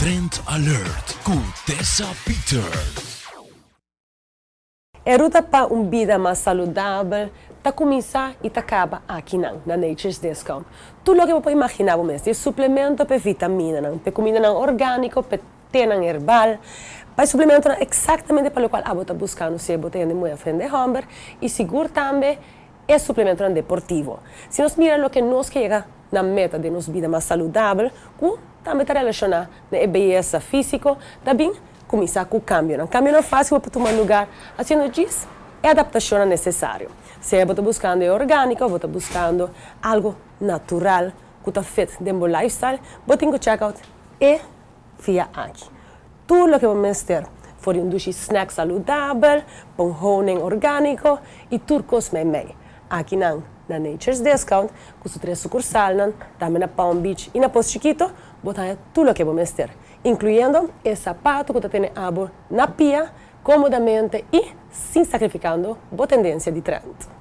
Trend Alert ku Tessa Peters. E ruta pa un bida mas saludabel ta cuminsa y ta caba akinan, na Nature's Discount. Tur loke bo por imagina bo mes, di suplemento pa vitaminanan, pa cumindanan organico, pa tenan herbal, pa suplementonan exactamente pa locual abo ta buscando si bo ta hende muhe of hende homber, y sigur tambe e suplementonan deportivo. Si nos mira loke nos ke yega na meta den nos bida mas saludabel, cu tambe ta relaciona na e beyesa fisico, ta bin cuminsa cu cambionan. Cambionan facil bo por tuma lugar haciendo djis e adaptacionnan necesario. Sea bo ta buscando e organico of bo ta buscando algo natural cu ta fit den bo lifestyle, bo tin cu check out e via aki. Tur loke bo mester for di un dushi snack saludabel, pa un honing organico y tur cos meimei. Akinan na Nature's Discount, cu su tres sucursalnan, tambe na Palm Beach y na Pos Chiquito, bo ta haya tur loke bo mester, incluyendo e sapato cu ta tene abo na pia comodamente y sin sacrificando bo tendencia di trend.